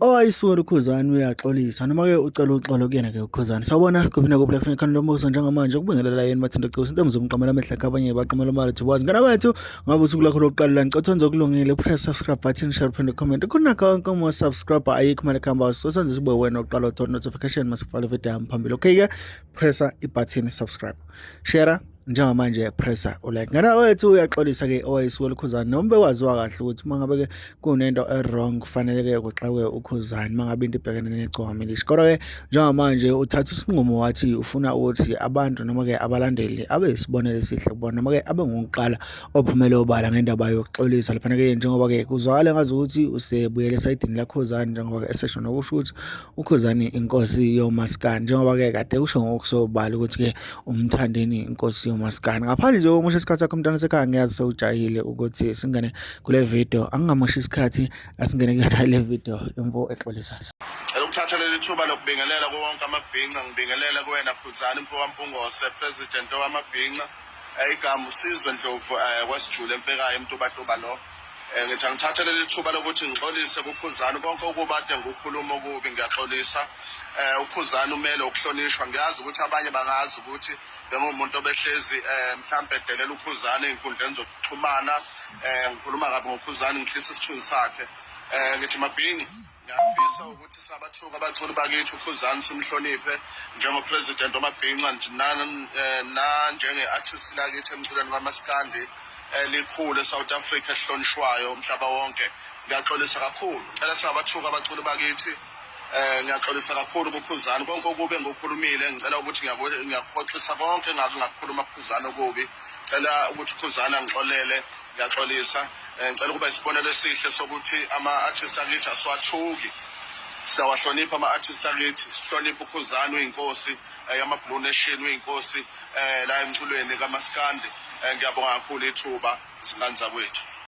Owayisuka uKhuzani uyaxolisa noma-ke ucela uxolo kuyena-ke uKhuzani. Sawubona kuphi nakuphi la kufanele khona lombuso njengamanje ukubingelela yini Mathinto Cebo into mzomqamela amehlo akhe abanye baqamela imali thi wazi. Ngana kwethu ngabe usuku lakho lokuqala la ngicela wenze okulungile press subscribe button share phinde comment. Khona konke uma subscribe ayikho imali ekuhamba so senze ube wena oqala uthola notification masifaka video yami phambili. Okay ke pressa ibutton subscribe. Share njengamanje pressa ulike ngana wethu uyaxolisa ke owayisuka uKhuzani noma bekwaziwa kahle ukuthi uma ngabe ke kunento e-wrong kufanele ke kuxakwe uKhuzani uma ngabe into ibhekene negcokama elisha kodwa ke njengamanje uthatha isinqumo wathi ufuna ukuthi abantu noma ke abalandeli abe isibonelo esihle kubona noma ke abe ngokuqala ophumele obala ngendaba yokuxolisa laphana ke njengoba ke kuzwakala ngazi ukuthi usebuyele esayidini laKhuzani njengoba ke esesho nokusho ukuthi uKhuzani inkosi yomaskandi njengoba-ke kade kusho ngokusobala ukuthi-ke uMthandeni inkosi yomaskandi. Ngaphandle nje kokumosha isikhathi sakho mntwana sekhaya ngiyazi sewujahile ukuthi singene kule video. Angingamoshi isikhathi asingene kuyona le video imfo exolisa. Cela ukuthatha leli thuba lokubingelela kuwo wonke amabhinca, ngibingelele kuwena Khuzani mfo kaMpungose, President owamabhinca. Igama uSizwe Ndlovu kwaSijula eMfekayo eMtubatuba lo. Ngithi angithathe leli thuba lokuthi ngixolise kuKhuzani konke okubi ade ngikukhuluma okubi ngiyaxolisa. UKhuzani umele ukuhlonishwa. Ngiyazi ukuthi abanye bangazi ukuthi bengumuntu obehlezi mhlampe edelela uKhuzani ey'nkundleni zokuxhumana. Ngikhuluma kabi ngoKhuzani ngihlisa isithunzi sakhe. Ngithi mabhinci ngiyafisa ukuthi sabathuka abaculi bakithi uKhuzani simhloniphe njengopresident wamabhinca nanjenge-artist lakithi emculweni kamaskandi elikhulu eSouth Africa ehlonishwayo umhlaba wonke. Ngiyaxolisa kakhulu, ngicela singabathuka abaculi bakithi. Ngiyaxolisa kakhulu kuKhuzani konke okubi engikukhulumile, ngicela ukuthi ngiyakuhoxisa konke engake ngakukhuluma kuKhuzani okubi. Cela ukuthi uKhuzani angixolele, ngiyaxolisa. Ngicela ukuba isibonelo esihle sokuthi ama-artist akithi asiwathuki, siyawahlonipha ama-artist akithi, sihloniphe uKhuzani uyinkosi yama-Blue Nation, uyinkosi la emculweni kamaskandi. Ngiyabonga kakhulu ithuba zingane zakwethu.